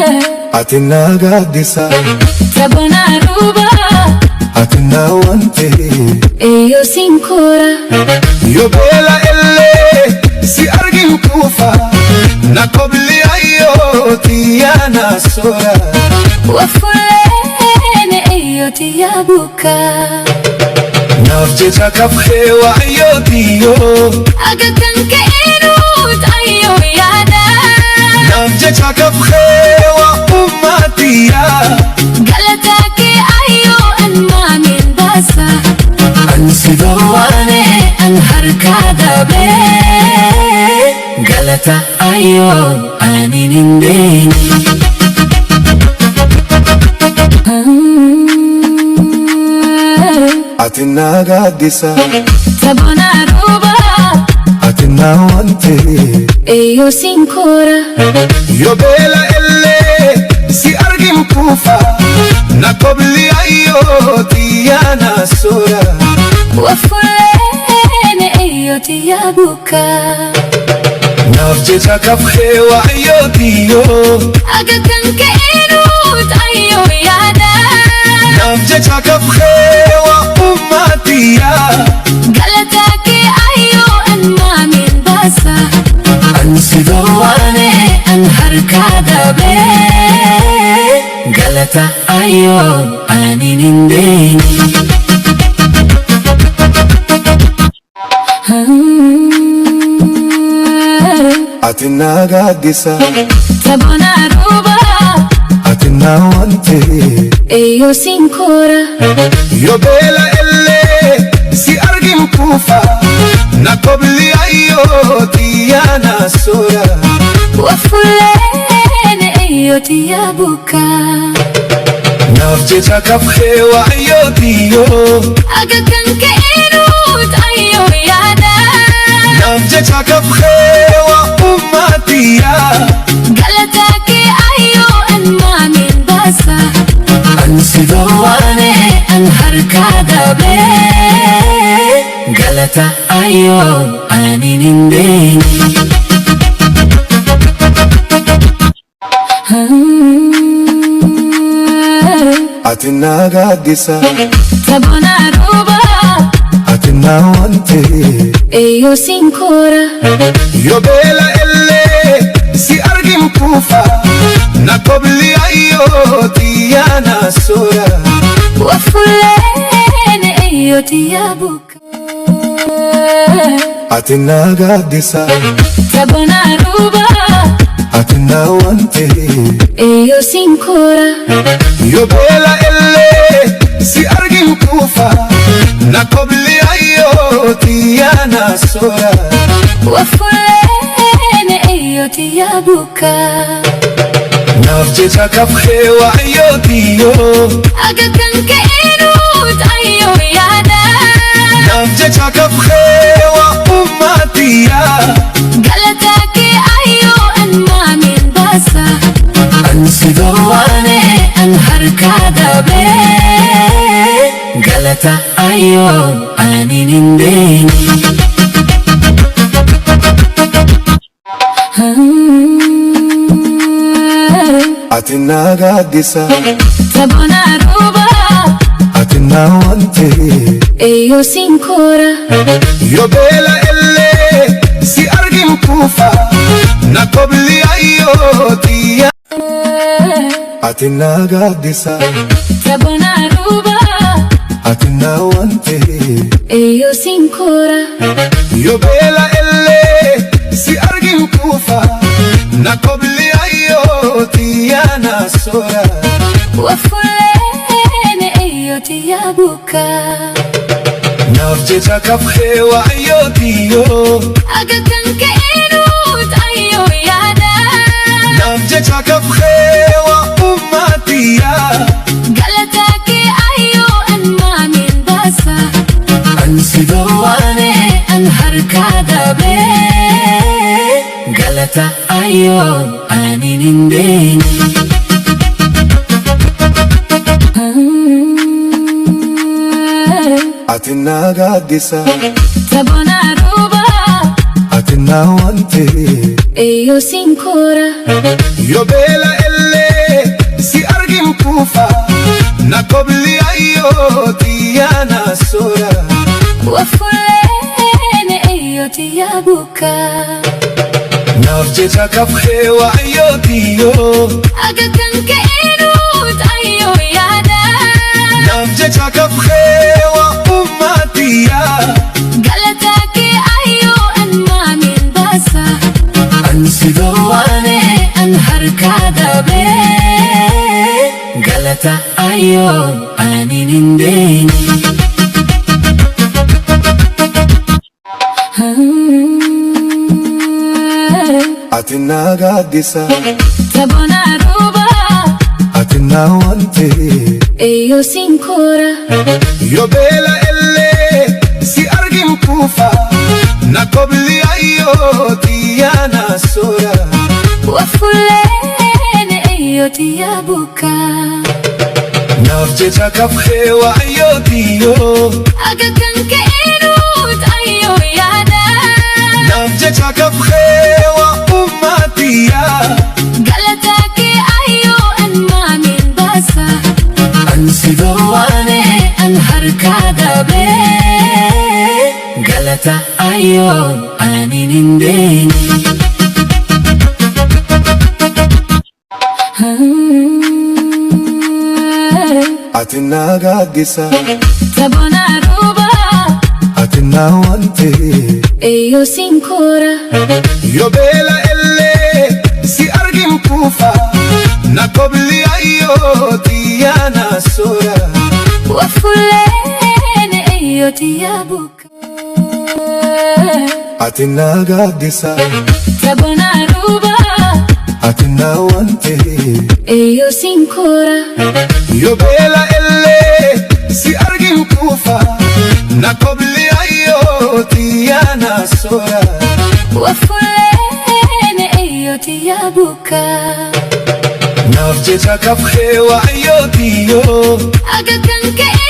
Ati naa gaaddisa. Sabona ruba. Ati naa wante. Eeyyoo sinkoora. Yoo beela illee si argin kuufa. Na kobli ayyoo tiyyaa na soora. Wafuleen eeyyoo tiyyaa buka. Naaf jecha kafee waayyoo tiyyoo. Aga kan ka'eenuut ayyoo yaada. Naaf jecha kafee waa ummaatiyaa. Galataa kee ayyoo an maamiin baasa. An si dhoowwane an harkaa dabee. Galata ayyoo ani hin deene. Ati naa gaaddisa. Sabona ruba. Ati naa wante. Eeyyoo sinkoora. Yoo beela illee si argin kuufa. Na kobli ayyoo tiyyaa na soora. Wafuleen eeyyoo tiyyaa buka. Naaf jecha kafee waayyoo tiyyoo. Aga kan ka'eenuut ayyoo yaada. Naaf jecha kafee waa ummaatiyaa. Galataa kee ayyoo an maamiin baasa. An si dhoowwane an harkaa dabee. Galata ayyoo ani hin deene. Ati naa gaaddisa. Sabona ruba. Ati naa wante. Eeyyoo sinkoora. Yoo beela illee si argin kuufa. Na kobli ayyoo tiyyaa na soora. Wafuleen eeyyoo tiyyaa buka. Naaf jecha kafee waayyoo tiyyoo. Aga kan ka'eenuut ayyoo yaada. Naaf jecha kafee waa ummaatiyaa. Galataa kee ayyoo an maamiin baasa. An si dhoowwane an harkaa dabee. Galata ayyoo ani hin deene. Ati naa gaaddisa. Sabona ruba. Ati naa wante. Eeyyoo sinkoora. Yoo beela illee si argin kuufa. Na kobli ayyoo tiyyaa na soora. Wafuleen eeyyoo tiyyaa buka. Ati naa gaaddisa. Sabona ruba. Ati naa wante. Eeyyoo sinkoora. Yoo beela illee si argin kuufa. Na kobli ayyoo tiyyaa na soora. Wafuleen eeyyoo tiyyaa buka. Naaf jecha kafee waayyoo tiyyoo. Aga kan ka'eenuut ayyoo yaada. Naaf jecha kafee waa ummaatiyaa. Galataa kee ayyoo an maamiin baasa. An si dhoowwane an harkaa dabee. Galata ayyoo ani hin deene. Ati naa gaaddisa. Sabona ruba. Ati naa wante. Eeyyoo sinkoora. Yoo beela illee si argin kuufa. Na kobli ayyoo tiyyaa. Ati naa gaaddisa. Sabona ruba. Ati naa wante. Eeyyoo sinkoora. Yoo beela illee si argin kuufa. Na kobli ayyoo tiyyaa na soora. Wafuleen eeyyoo tiyyaa buka. Naaf jecha kafee waayyoo tiyyoo. Aga kan ka'eenuut ayyoo yaada. Naaf jecha kafee waa ummaatiyaa. Galataa kee ayyoo an maamiin baasa. An si dhoowwane an harkaa dabee. Galata ayyoo ani hin deene. Ati naa gaaddisa. Sabona ruba. Ati naa wante. Eeyyoo sinkoora. Yoo beela illee. kufa na kobli ayyoti yana sora. Wafuleen eyyoti yaabuka. Naaf jecha kafee waayyootiyyo. Aga kan ka'eenuut ayyoo yaada. Naaf jecha kafee waa ummatiya. Galataa kee ayyoo an maamiin baasa. Ansi Dhoowwane an harkaa dabee. Galata ayyoo ani hin deene. Ati na gaaddisa. Taboona rooba. Ati na wante. Eyyoo sinkoora. Yoo beela illee si argin kufa na kobli ayyooti yana sora. Wafuleen eyyoti yaabuka. Naaf jecha kafee waayyootiyyo. Aga kan ka'eenuut ayyoo yaada. Naaf jecha kafee waa ummatiya. Galataa kee ayyoo an maamiin baasa. Ansi Dhoowwane an harkaa dabee. Galata ayyoo ani hin deene. Ati na gaaddisa. Taboona rooba. Ati na wante. Eyyoo sinkoora. Yoo beela illee si argin kufa na kobli ayyooti yana sora. Wafuleen eyyoti yaabuka. Ati na gaaddisa. Taboona rooba. Ati na wante. Eyyoo sinkoora. Yoo beela illee si argin kufa na kobli ayyooti yana sora. Wafuleen eyyoti yaabuka. Naaf jecha kafee waayyootiyyo. Aga kan ka'e.